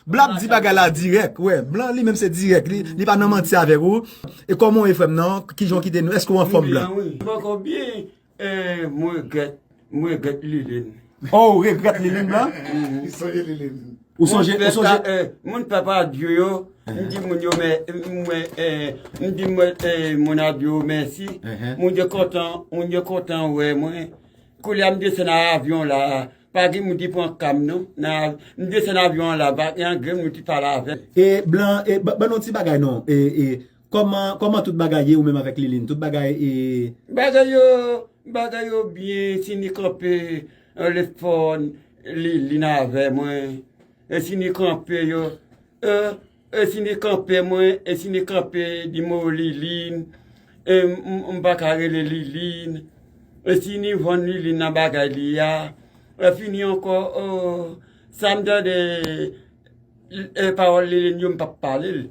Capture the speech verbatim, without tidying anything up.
Blan ap di bagay la dirèk, wè. Blan li menm se dirèk, li, li pa nan manti avèk ou. E kòman w ye frè m nan? Kijan w kite nou? Èske w anfòm, Blan? Blan, wi. Poko byen, eh, mwen regrèt, mwen regrèt Liline. Oh, ou regrèt Liline, Blan? Li sonje Liline. Ou sonje, ou sonje? Moun pèp Adyo yo, m di moun yo, men, mwen, eh, m di mwen, eh, moun Adyo mèsi. Moun yo kontan, moun yo kontan wè mwen. Koulye a m desann nan avyon la. Pa gen moun ki pran ka m non. Nan, m desann avyon an la, pa gen anyen moun ki pale avè m. E Blan, e, ba- ban nou ti bagay non. E, e, kòman, kòman tout bagay ye ou menm avèk Liline? Tout bagay, e, Bagay yo, bagay yo byen, si ni kanpe, eh, lefò, Liline avè mwen. E si ni kanpe yo, eh, e si ni kanpe mwen, e si ni kanpe di mo Liline, e m, m, m pa ka rele Liline. E si ni vann Liline nan bagay li a, e fini ankò, oh, sa m tande, eh, pawòl Liline yo m p ap pale l.